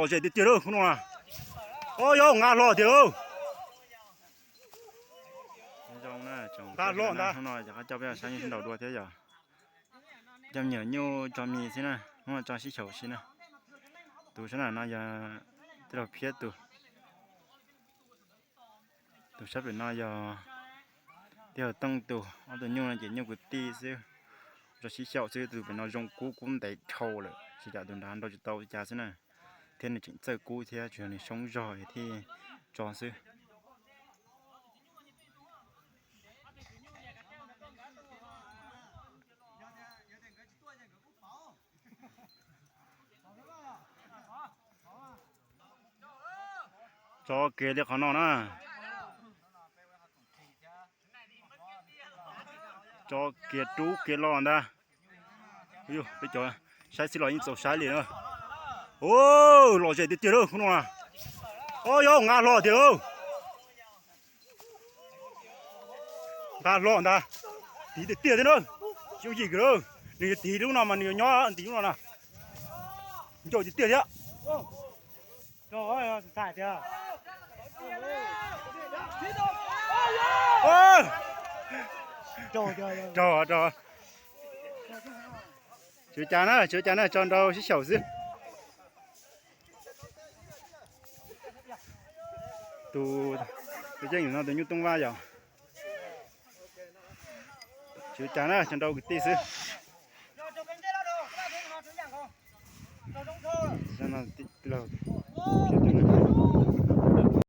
Lom zem tiag tiag lawm hnub no na. Au yog nqa hlo tiag lawm. Nqa hlo ntag. Hnub no cov qab coj peb saib ntaus dua thiab yog coj me nyuam nyuj tso mis xwb na, hnub no tso sib xyaum xwb na. Tus sab nram no yog tij laug Phiab tus. Tus sab pem no yog tij laug Tooj tus, ob tug nyuj no ces nyuj kwv tij xwb, tso sib xyaum xwb. Tus pem no zoo kub kub ntev dhau lawm, tsis kam tus nrad nrau tsis tau cas xwb na, thiab nws tseem txawj kub thiab, tsuas yog nws soob zog thiaj tso xwb. Tso kiag li qhov no na. Tso kiag rub kiag los ntag. Peb cov saib xwb los yeej txaus saib li na. Lom zem tiag tiag lawm hnub no na. Au yog nqa hlo tiag lawm. Nqa hlo ntag. Tiv tiag tiag thiab na. Tsis yooj yim kiag lawm, nws yuav tiv lub no mas nws yuav nyob tiv lub no na. Ncauj tiag tiag thiab. Raug, raug. Tsis ua cas na, tsis ua cas na, tso nrau sib xyaum xwb. Tus, tus yeej no tus nyuj tooj vaj yom. Tsis ua cas na, tso nrau kwv tij xwb.